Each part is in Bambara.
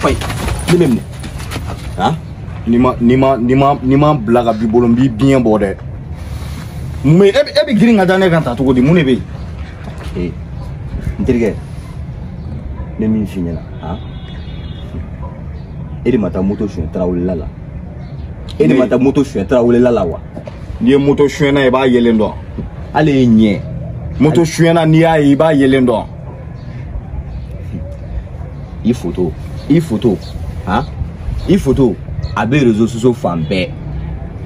Fayi ne bɛ minɛ han ni ma bila ka b'i bolo n b'i biɲɛ bɔ dɛ mun e bɛ girin ka da ne kan ta cogo di mun de bɛ yen ee n terikɛ ne min f'i ɲɛna han e de ma taa moto suɲɛ Tarawele la e de ma taa moto suɲɛ Tarawele la wa n'i ye moto suɲɛna i b'a yelen dɔn hali e ɲɛ moto suɲɛna n'i y'a ye i b'a yelen dɔn i photo han i photo a bɛ réseaux sociaux fan bɛɛ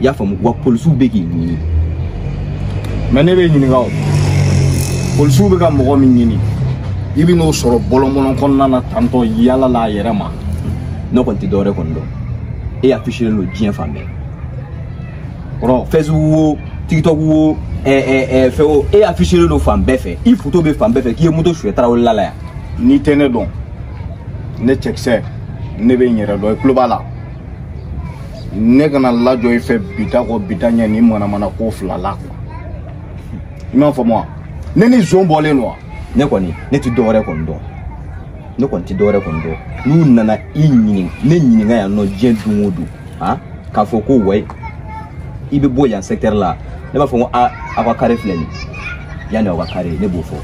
i y'a faamu wa polisiw bɛ k'i ɲini mais ne bɛ ɲininka o polisiw bɛ ka mɔgɔ min ɲini i bɛ n'o sɔrɔ bɔlɔn-bɔlɔn kɔnɔna na tantɔ yala la a yɛrɛ ma ne kɔni tɛ dɔwɛrɛ kɔni dɔn e affiché don diɲɛ fan bɛɛ kɔrɔ Facebook wo TikTok wo fɛn o e affiché don fan bɛɛ fɛ i photo bɛ fan bɛɛ fɛ k'i ye moto suɲɛ Tarawele la yan n'i tɛ ne dɔn ne cɛkisɛ ne bɛ n yɛrɛ dɔn i tulo b'a la ne kana lajɔ i fɛ bita kɔ bita ɲɛ ni manamana ko fila la quoi i m'a faamu wa ne ni zon bɔlen don wa ne kɔni ne tɛ dɔwɛrɛ kɔni dɔn ne kɔni tɛ dɔwɛrɛ kɔni dɔn n'u nana i ɲininka ne ɲininka yan nɔ diɲɛ don o don han k'a fɔ ko wayi i bɛ bɔ yan secteur la ne b'a fɔ ko a aw ka carré filɛ nin yanni aw ka carré ne b'o fɔ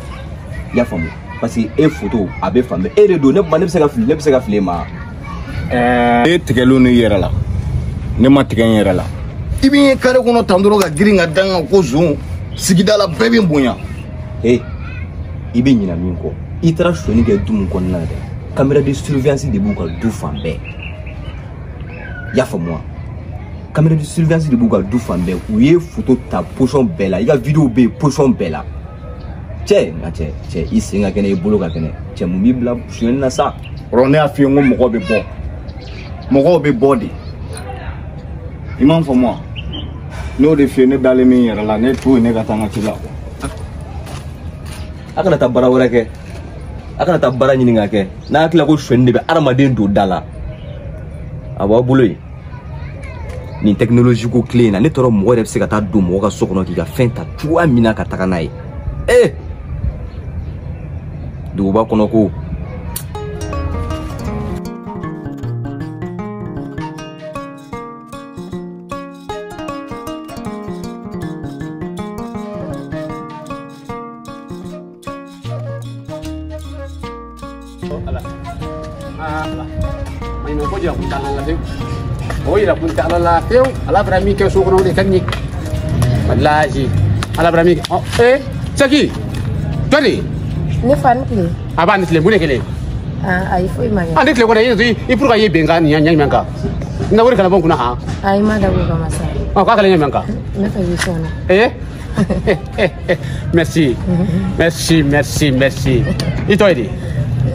i y'a faamu parce que e photo a bɛ fan bɛɛ e de don ne bɛ se ka fili ne bɛ se ka fili e ma. E tigɛlen n'i yɛrɛ la ne ma tigɛ n yɛrɛ la i bɛ n ye carré kɔnɔ tan dɔrɔn ka girin ka da n kan ko zon sigida la bɛɛ bɛ n bonya. Ee i bɛ ɲinɛ min kɔ i taara sonyani kɛ du min kɔnɔna na dɛ caméra de surveillance de b'u ka du fan bɛɛ i y'a faamu wa caméra de surveillance de b'u ka du fan bɛɛ u ye photo ta position bɛɛ la i ka vidéo bɛ yen position bɛɛ la cɛ nka cɛ i sen ka kɛnɛ i bolo ka kɛnɛ cɛ mun b'i bila sonyani na sa. Kɔrɔ ne y'a f'i ye n ko mɔgɔ bɛ bɔ mɔgɔw bɛ bɔ de i m'a faamu wa n'o de f'i ye ne dalen min yɛrɛ la ne to yen ne ka taa n ka ci la. A kana taa baara wɛrɛ kɛ a kana taa baara ɲini ka kɛ n'a hakili la ko sonyani de bɛ hadamaden don da la a b'aw bolo yen nin technologie ko tile in na ne tɔɔrɔ mɔgɔ yɛrɛ bɛ se ka taa don mɔgɔ ka so kɔnɔ k'i ka fɛn ta cogoya min na ka taga n'a ye ee duguba kɔnɔ ko. Ala bara min kɛ so kɔnɔ o de ka di n ye walahi ala bara min kɛ ɔ ee Saki jɔni. Ne fa ni tile. A b'a ni tile mun de kɛlen. Aa ayi foyi ma kɛ. A ni tile kɔni i pour ka ye bɛnkan nin ɲɛ jumɛn kan n ka wari kana bɔ n kunna han. Ayi ma dabɔ o kama sa. Ɔ k'a kɛlen ɲɛ jumɛn kan. Ne fɛ k'i sɔn na. Ee merci merci merci merci i tɔgɔ ye di.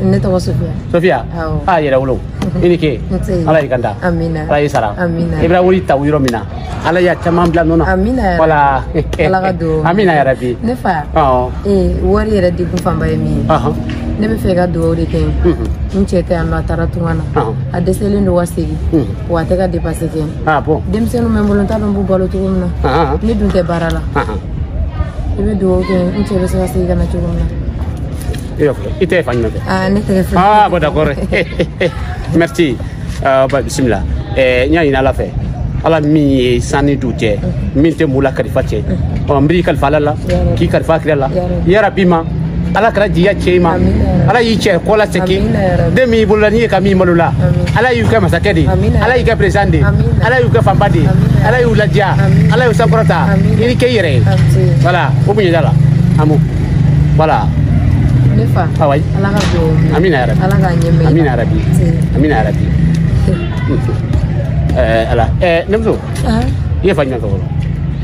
Ne tɔgɔ Sofiya. Sofiya. Awɔ. A yɛrɛ wolo. I ni ke. Nse. Ala y'i kanda. Amina. Ala y'i sara. Amina. I bɛna wari ta yɔrɔ min na. Ala y'a caman bila nɔ na. Amina yɛrɛ. Voilà. Ala ka dugawu. Amina yarabi. Ne fa. Ɔɔ. Ee wari yɛrɛ degun fanba ye min ye. Ɔhɔn. Ne bɛ fɛ i ka dugawu de kɛ n ye. N cɛ tɛ yan nɔ a taara tunga na. A dɛsɛlen don ka segin. Wa a tɛ ka dépense kɛ. Ah bon. Denmisɛnninw bɛ n bolo n t'a dɔn n b'u balo cogo min na. Ne dun tɛ baara la. I bɛ dugawu kɛ n cɛ bɛ se ka segin ka na cogo min na. I tɛ fa ɲuman fɛ. Ah ne tɛgɛ filɛ. Ah bon d'accord. Merci. Ba bisimila. N y'a ɲini Ala fɛ. Ala min ye san ni du cɛ min tɛ mun la kalifa cɛ. Ɔ n b'i kalifa Ala la k'i kalifa kira la. Yarabi ma Ala kana jigiya cɛ i ma. Ala y'i cɛ kɔ la segin. Den min y'i bolo la n'i ye ka min malo la. Ala y'u kɛ masakɛ de ye. Ala y'u kɛ président de ye. Ala y'u kɛ fanba de ye. Ala y'u ladiya. Ala y'u sankɔrɔta. I ni kɛ i yɛrɛ ye. Voilà o bonya da la. Amu. Voilà. Ne fa. Ah oui. Ala ka dugawu minɛ. Amina yarabi. Ala k'a ɲɛ mɛn. Amina yarabi. Amina yarabi. Ala ne muso. I ye fa jumɛn fɛ fɔlɔ?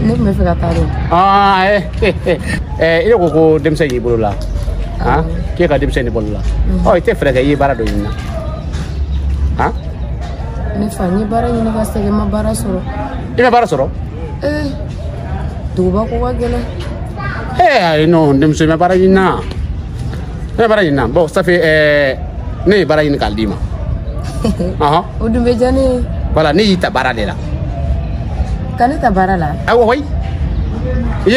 Ne tun bɛ fɛ ka taa de. Ah i ko ko denmisɛn y'i bolo la. Han? K'e ka denmisɛn de bolo la. Ɔ i tɛ fɛɛrɛ kɛ i ye baara dɔ ɲini na. Han? Ne fa n ye baara ɲini ka sɛgɛn n ma baara sɔrɔ. I ma baara sɔrɔ? Duguba ko ka gɛlɛn. Ayi non denmuso i ma baara ɲini na. Ne baara ɲini na bon ça fait ne ye baara ɲini k'a d'i ma. O dun bɛ diya ne ye. Voilà ne y'i ta baara de la. Ka ne ta baara la. Awɔ wayi. I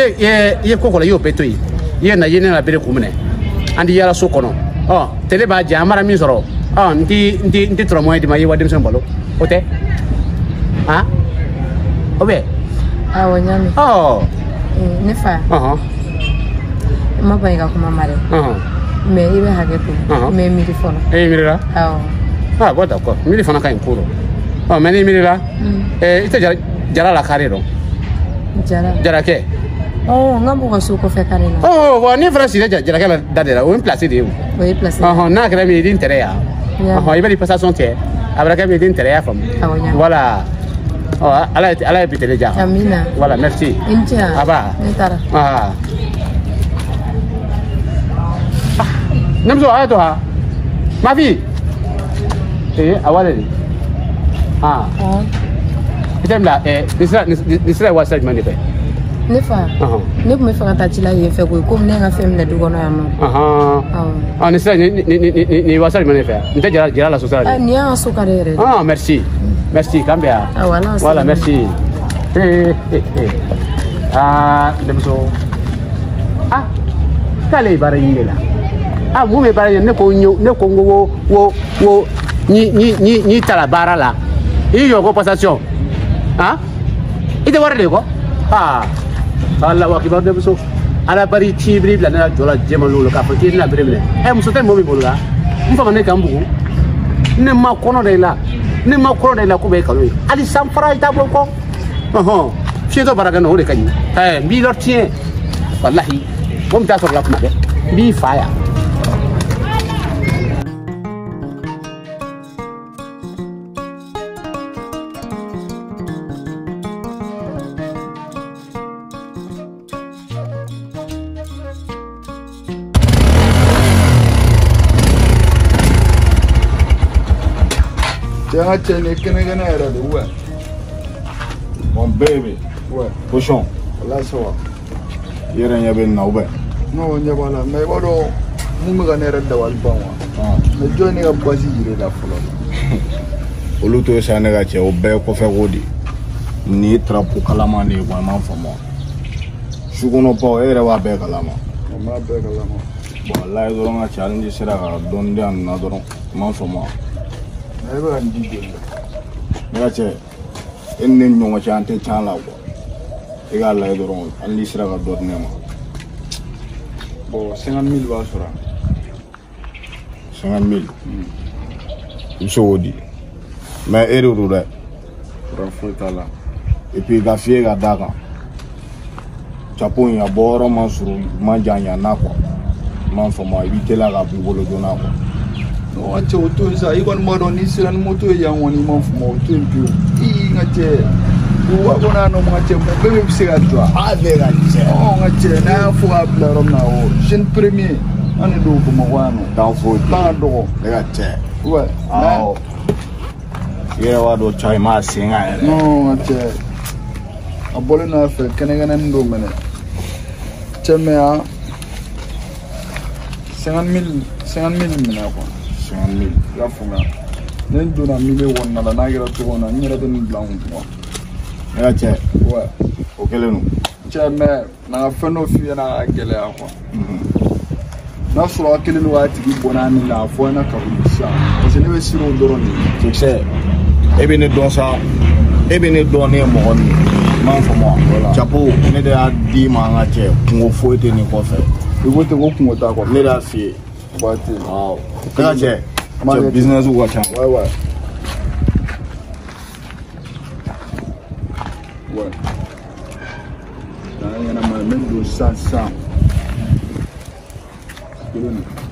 ye ko kɔlɔ i y'o bɛɛ to yen. I ye na i ye ne la bere kun minɛ. An ti yaala so kɔnɔ. Ɔ tele b'a jɛ an mana min sɔrɔ Ah, n ti 3 mois di ma i ye wa denmisɛnw balo. O tɛ? Ah? O bɛ? Awɔ, n y'a mɛn. Ɔ. Ne fa. Ɔhɔn. N ma ban i ka kuma ma dɛ. Ɔhɔn. Mais i bɛ hakɛ to. Ɔhɔn. N bɛ miiri fɔlɔ. E ye miiri la? Awɔ. Ah, bon d'accord. Miiri fana ka ɲi ko dɔ. Ɔ, mais n'i miiri la, i tɛ jara la kare dɔn. Jara. Jarakɛ. Ɔ, n ka b'u ka so kɔfɛ kare la. Ɔ, bon n'i fana sira jarakɛ la da de la, o ye place de ye o. O ye place. Ɔhɔn, n'a kɛra min ye i di n tɛrɛ yan. Ɔhɔn, i bɛ ni passation cɛ. A bɛra kɛ min ye i di n tɛrɛ, y'a faamu. Awɔ, n y'a mɛn. Voilà. Ɔ, Ala ye bi tele diya. Amina. Voilà, merci. I ni ce. Aba. Ne taara. Ah. Ne muso, a y'a to ha. Ma fille. Eh, a wale de. Ah. I tɛ bila nin sira ye wa sira jumɛn de fɛ? Ne fa. Ne tun bɛ fɛ ka taa ci la yen fɛ koyi, komi ne ye n ka fɛn minɛ du kɔnɔ yan nɔ. Awɔ. Ah, nin sira nin wa sira jumɛn de fɛ? Nin tɛ jara la so sira de. Nin y'an ka so kare yɛrɛ de. Ah, merci. Merci, k'an bɛn yan. Awɔ, Ala ka Voilà, merci. Ah, denmuso. Ah, k'ale ye baara ɲini de la. Ah, mun bɛ baara ɲini? Ne ko n ko wo ni taara baara la. I y'i jɔ ko passation. Ah? I tɛ wari de kɔ? Ah. Allahu akibar denmuso. Ala bari ci biri bila ne la jɔ la jɛman lolo k'a fɔ k'i tɛna bere minɛ. Ɛ, muso tɛ mɔgɔ min bolo la. N fa ma ne kan bugu. Ne ma kɔnɔ da i la. Ne ma kɔnɔ da i la ko bɛɛ ye kalo ye. Hali san fara i t'a bɔ kɔ. Ɔhɔn. Fiɲɛtɔ baara kɛ nɔ o de ka ɲi. Ɛ, n b'i lɔ tiɲɛ. Walahi. Mɔgɔ min t'a sɔrɔ la kuma bɛɛ. N b'i fa yan. Cɛ n ka cɛ nin ye kɛnɛ kɛnɛ yɛrɛ de ouais. Mon bébé. Ouais. Cochon. Walahi ça va. I yɛrɛ ɲɛ bɛ nin na ou bien? Non, ɲɛ b'a la mais i b'a dɔn mun bɛ ka ne yɛrɛ dabali ban wa. Mais jɔn ye ne ka basi yira e la fɔlɔ? Olu t'o sa ne ka cɛ, o bɛɛ ye kɔfɛ ko de. Nin ye drapeau kalaman de ye quoi, i m'a faamu wa? Su kɔnɔ baw, e yɛrɛ b'a bɛɛ kalama. N b'a bɛɛ kalama. Bon, walahi dɔrɔn ka cɛ, hali n'i sera ka dɔɔni di yan nin na dɔrɔn, i m'a faamu wa? Mais e bɛ ka nin di joli la? Ne ka cɛ, e ni ne ni ɲɔgɔn cɛ an tɛ can la quoi. E k'a lajɛ dɔrɔn, hali n'i sera ka dɔ di ne ma. Bon, 50 000 b'a sɔrɔ. 50 000? I bɛ se k'o di. Mais e de don dɛ. Fura foyi t'a la. Et puis ka f'i ye ka d'a kan. Chapeau in a bɔ yɔrɔ ma surun, ma jan yan na quoi. I m'a faamu wa? I b'i teliya k'a b'i bolo joona quoi. Non, n ka cɛ o to yen sa, i kɔni b'a dɔn n'i sera ni moto ye yan kɔni i m'a faamu o to yen pewu. Ii n ka cɛ, duguba kɔnɔ yan nɔ n ka cɛ, mɔgɔ bɛɛ bɛ se ka jɔ a. A bɛɛ ka cɛ. Ɔ n ka cɛ, n'an y'a fɔ k'a bila yɔrɔ min na o jeune premier an de don Bamakɔ yan nɔ. T'an foyi Tan ka dɔgɔ. Ne ka cɛ. Ouais. Awɔ. I yɛrɛ b'a dɔn ca i m'a sen kan yɛrɛ. Non n ka cɛ, a bɔlen don a fɛ kɛnɛkɛnɛnin dɔ minɛ. Cɛ mais han 50 000 minɛ quoi. 50 000. I y'a faamuya. Ne donna milieu kɔnɔna la n'a kɛra cogo min na n yɛrɛ tɛ nin bila n kun quoi. Ne ka cɛ. Ouais. O kɛlen don. Cɛ mais na ka fɛn dɔ f'i ɲɛna a ka gɛlɛya quoi. N'a sɔrɔ a kɛlen don k'a tigi bɔ n'a ni la a fɔ n ɲɛna ka wuli sisan parce que ne bɛ siran o dɔrɔn de ɲɛ. Cɛkisɛ, e bɛ ne dɔn sa, e bɛ ne dɔn ne ye mɔgɔ min ye. I m'a faamu wa? Chapeau, ne de y'a d'i ma an ka cɛ, kungo foyi tɛ nin kɔfɛ. I ko ten ko kungo t'a kɔfɛ. Ne de y'a f'i ye. Waati. Awɔ. Ne ka cɛ, cɛ business ka ca. Ouais ouais. Ouais. N'a ɲɛnama ye n bɛ don sisan sisan. Kelen don.